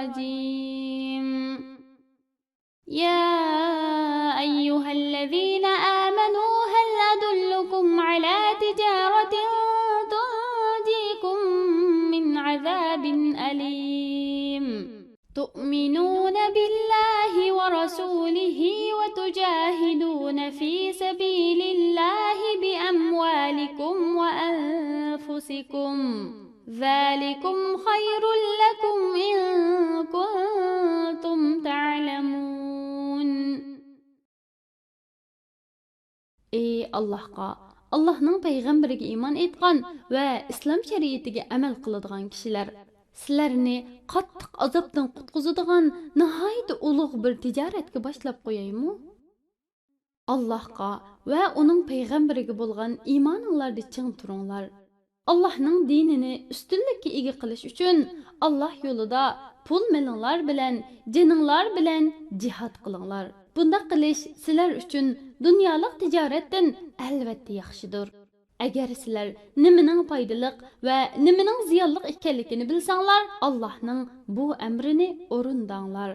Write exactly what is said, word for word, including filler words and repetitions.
الرجيم. يا أيها الذين آمنوا هل أدلكم على تجارة تنجيكم من عذاب أليم؟ تؤمنون بالله ورسوله وتجاهدون في سبيل الله بأموالكم وأنفسكم، ذلكم خير لكم إن كنتم تعلمون. ئى ئاللاھقا، ئاللاھنىڭ پەيغەمبىرىگە ئىمان ئېيتقان ۋە ئىسلام شەرىئىتىگە ئەمەل قىلىدىغان كىشىلەر، سىلەرنى قاتتىق ئازابتىن قۇتقۇزىدىغان ناھايىتى ئۇلۇغ بىر تىجارەتكە باشلاپ قويايمۇ؟ ئاللاھقا ۋە ئۇنىڭ پەيغەمبىرىگە بولغان ئىمانىڭلاردا چىڭ تۇرۇڭلار. ئاللاھنىڭ دىنىنى ئۈستۈنلۈككە ئىگە قىلىش ئۈچۈن، ئاللاھ يولىدا پۇل مېلىڭلار بىلەن، جېنىڭلار بىلەن جىھاد قىلىڭلار. بۇنداق قىلىش سىلەر ئۈچۈن دۇنيالىق تىجارەتتىن ئەلۋەتتە ياخشىدۇر. ئەگەر سىلەر نېمىنىڭ پايدىلىق ۋە نېمىنىڭ زىيانلىق ئىكەنلىكىنى بىلسەڭلار، ئاللاھنىڭ بۇ ئەمرىنى ئورۇنداڭلار.